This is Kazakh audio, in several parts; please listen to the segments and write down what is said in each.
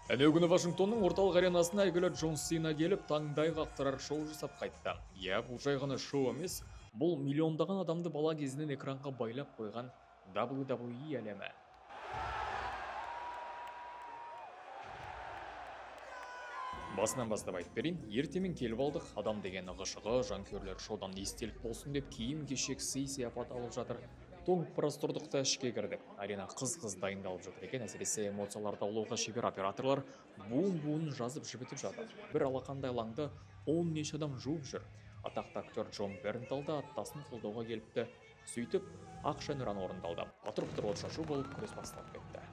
Әнеу күні Вашингтонның орталық аренасына әйгілі Джон Сина келіп, таңдай қақтырар шоу жасап қайтты. Иә, бұл жай ғана шоу емес, бұл миллиондаған адамды бала кезінен экранға байлап қойған WWE әлемі. Басынан бастап айтып берейін. Ертемен келіп алдық. Адам деген ығы-шығы, жанкүйерлер шоудан естелік болсын деп киім-кешек, сый-сияпат алып жатыр. Тоңып біраз тұрдық та, ішке кірдік. Арена қыз-қыз дайындалып жатыр екен. Әсіресе эмоцияларды аулауға шебер операторлар буын-буынын жазып, жібітіп жатыр. Бір алақандай алаңды он неше адам жуып жүр. Атақты актер Джон Бернтал да аттасын қолдауға келіпті. Сөйтіп, ақ әнұран орындалды. Атыр-бұтыр отшашу болып, күрес басталып кетті.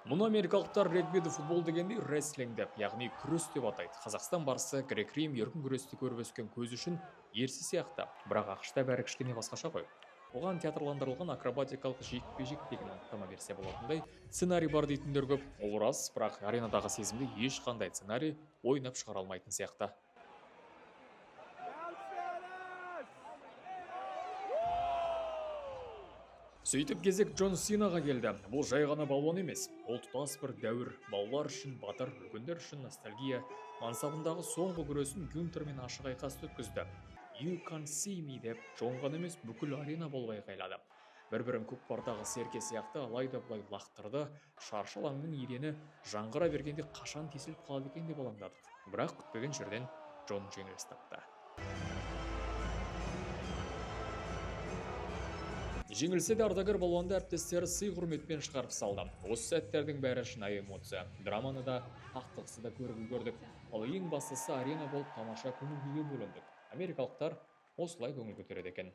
Мұны америкалықтар регбиді футбол дегендей, рестлинг деп, яғни күрес деп атайды. Қазақстан барысы грек рим еркін күресті көріп өскен көз үшін ерсі сияқты. Бірақ АҚШ-та бәрі кішкене басқаша ғой. Оған театрландырылған акробатикалық жекпе-жек деген анықтама берсе болатындай. Сценарий бар дейтіндер көп. Ол рас, бірақ аренадағы сезімді ешқандай сценарий ойнап шығара алмайтын сияқты. Сөйтіп, кезек Джон Синаға келді. Бұл жай ғана балуан емес, ол тұтас бір дәуір. Балалар үшін батыр, үлкендер үшін ностальгия. Мансабындағы соңғы күресін Гюнтермен ашық айқаста өткізді. «You can see me» деп Джон ғана емес, бүкіл арена болып айқайлады. Бір бірін көкпардағы серке сияқты алай да бұлай лақтырды. Шаршы алаңның едені жаңғыра бергенде, қашан тесіліп қалады екен деп алаңдадық. Бірақ күтпеген жерден Джон жеңіліс тапты. Жеңілсе де, ардагер балуанды әріптестері сый құрметпен шығарып салды. Осы сәттердің бәрі шынайы эмоция. Драманы да, қақтығысты да көріп үлгердік. Ал ең бастысы, арена болып тамаша көңіл күйге бөлендік. Америкалықтар осылай көңіл көтереді екен.